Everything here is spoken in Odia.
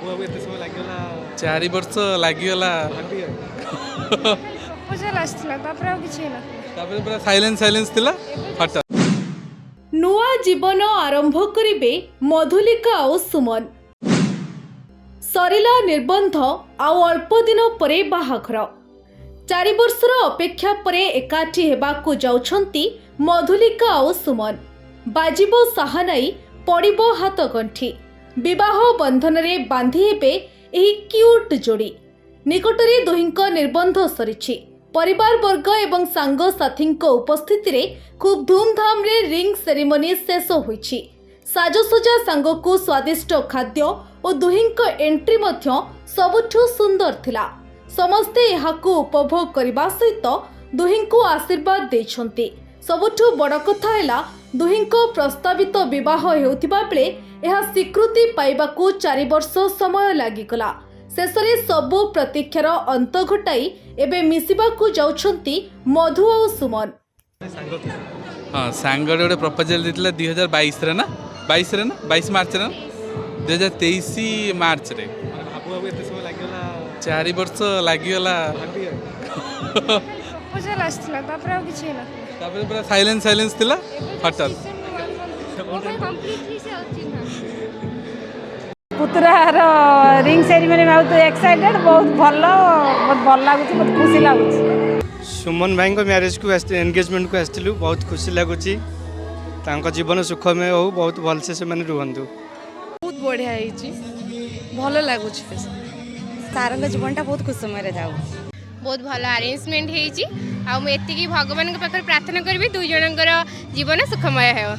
ଭାବୁ ଏତେ ସମୟ ଲାଗିଗଲା। 4 ବର୍ଷ ଲାଗିଗଲା। ପ୍ରପୋଜାଲ ଆସିଥିଲା, ତାପରେ ଆଉ କିଛି ହେଇନଥିଲା। ତାପରେ ପୁରା ସାଇଲେନ୍ସ ସାଇଲେନ୍ସ ଥିଲା ହଠାତ୍। ନୂଆ ଜୀବନ ଆରମ୍ଭ କରିବେ ମଧୁଲିକା ଆଉ ସୁମନ। ସରିଲା ନିର୍ବନ୍ଧ, ଆଉ ଅଳ୍ପ ଦିନ ପରେ ବାହାଘର। 4 ବର୍ଷର ଅପେକ୍ଷା ପରେ ଏକାଠି ହେବାକୁ ଯାଉଛନ୍ତି ମଧୁଲିକା ଆଉ ସୁମନ। ବାଜିବ ସାହାନାଇ, ପଡ଼ିବ ହାତଗଣ୍ଠି, ବିବାହ ବନ୍ଧନରେ ବାନ୍ଧି ହେବେ ଏହି କ୍ୟୁଟ୍ ଯୋଡ଼ି। ନିକଟରେ ଦୁହିଁଙ୍କ ନିର୍ବନ୍ଧ ସରିଛି। ପରିବାର ବର୍ଗ ଏବଂ ସାଙ୍ଗସାଥୀଙ୍କ ଉପସ୍ଥିତିରେ ଖୁବ୍ ଧୁମଧାମରେ ରିଙ୍ଗ ସେରିମନି ଶେଷ ହୋଇଛି। ସାଜସଜା ସାଙ୍ଗକୁ ସ୍ୱାଦିଷ୍ଟ ଖାଦ୍ୟ ଓ ଦୁହିଁଙ୍କ ଏଣ୍ଟ୍ରି ମଧ୍ୟ ସବୁଠୁ ସୁନ୍ଦର ଥିଲା। ସମସ୍ତେ ଏହାକୁ ଉପଭୋଗ କରିବା ସହିତ ଦୁହିଁଙ୍କୁ ଆଶୀର୍ବାଦ ଦେଇଛନ୍ତି। ସବୁଠୁ ବଡ଼ କଥା ହେଲା, ଦୁହିଁଙ୍କ ପ୍ରସ୍ତାବିତ ବିବାହ ହେଉଥିବା ବେଳେ ଏହା ସ୍ୱୀକୃତି ପାଇବାକୁ 4 ବର୍ଷ ସମୟ ଲାଗିଗଲା। ଶେଷରେ ସବୁ ପ୍ରତୀକ୍ଷାର ଅନ୍ତ ଘଟାଇ ଏବେ ମିଶିବାକୁ ଯାଉଛନ୍ତି ମଧୁ ଆଉ ସୁମନ। ସାଙ୍ଗ ଥିଲା। ହଁ, ସାଙ୍ଗଟେ ଗୋଟେ ପ୍ରପୋଜାଲ୍ ଦେଇଥିଲା 2022ରେ ନା, 22ରେ ନା, 22 ମାର୍ଚ୍ଚରେ ନା, 2023 ମାର୍ଚ୍ଚରେ। ମାନେ ଭାବୁ ଭାବୁ ଏତେ ସମୟ ଲାଗିଗଲା। 4 ବର୍ଷ ଲାଗିଗଲା। ପ୍ରପୋଜାଲ ଆସିଥିଲା, ତାପରେ ଆଉ କିଛି ହେଇନଥିଲା। ତାପରେ ପୁରା ସାଇଲେନ୍ସ ସାଇଲେନ୍ସ ଥିଲା ହଠାତ୍। ମୋ ପାଇଁ କମ୍ପ୍ଲିଟଲି ସେ ଅଚିହ୍ନା। ପୁତୁରାର ରିଙ୍ଗ ସେରିମନି, ବହୁତ ଏକ୍ସାଇଟେଡ୍, ବହୁତ ଭଲ, ବହୁତ ଭଲ ଲାଗୁଛି, ବହୁତ ଖୁସି ଲାଗୁଛି। ସୁମନ ଭାଇଙ୍କ ମ୍ୟାରେଜକୁ ଆସି, ଏନଗେଜମେଣ୍ଟକୁ ଆସିଥିଲୁ। ବହୁତ ଖୁସି ଲାଗୁଛି। ତାଙ୍କ ଜୀବନ ସୁଖମୟ ହେଉ, ବହୁତ ଭଲସେ ସେମାନେ ରୁହନ୍ତୁ। ବହୁତ ବଢ଼ିଆ ହେଇଛି, ଭଲ ଲାଗୁଛି। ସାରଙ୍କ ଜୀବନଟା ବହୁତ ଖୁସିମୟରେ ଯାଉ। ବହୁତ ଭଲ ଆରେଞ୍ଜମେଣ୍ଟ ହେଇଛି ଆଉ ମୁଁ ଏତିକି ଭଗବାନଙ୍କ ପାଖରେ ପ୍ରାର୍ଥନା କରିବି, ଦୁଇ ଜଣଙ୍କର ଜୀବନ ସୁଖମୟ ହେବ।